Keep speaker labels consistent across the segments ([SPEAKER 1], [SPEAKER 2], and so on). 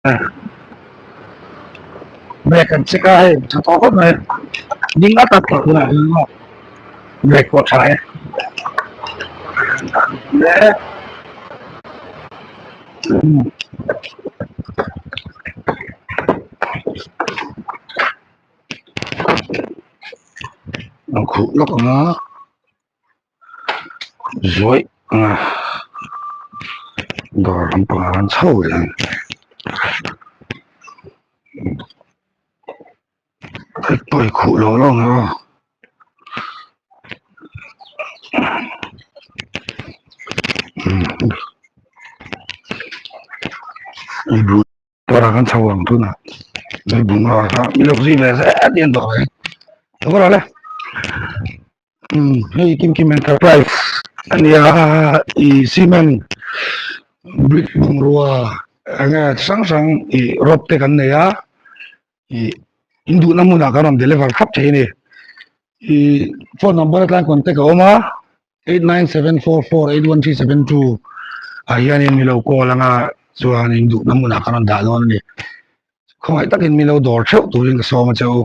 [SPEAKER 1] Brake an check a hei tha tawh khawp mai ding at at tawh tunah hian maw brake pawh tha e a khuh lawk ang a zuaih ang a dawr lampang ah khan chho leh ang hei pawh hi khuh lo lo ang aw. Dawrah kan chho ang tunah hei bungrua kha min lo zui ve zet hian dawr hi lo va rawh le umm hei Kim Kim Enterprise a nia ih cement brick bungrua eng nge chi hrang hrang ih rope te kan nei a ih in duhna hmunah kan rawn deliver thlap thei a ni ih phone number atang contact a awm a. 8974481372 ah hianin mi lo call anga chuanin duhna hmunah ka rawn dah dawn a ni. Khawngaih takin mi lo dawr theuh turin ka sawm a che u.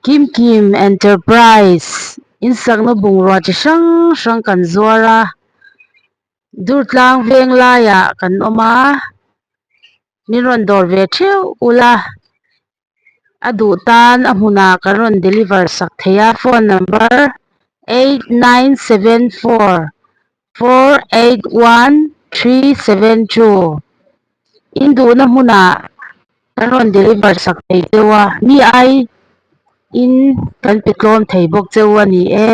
[SPEAKER 2] Kim Kim Enterprise insakna bungrua chi hrang hrang kan zuar a, Durtlang veng laiah kan awm a, min rawn dawr ve theuh ula. A duh tan a hmunah kan rawn deliver sak thei a phone number 8974481372 in duhna hmunah kan rawn deliver sak thei cheu a mi ai in kan pe tlawm thei bawk cheu a ni e.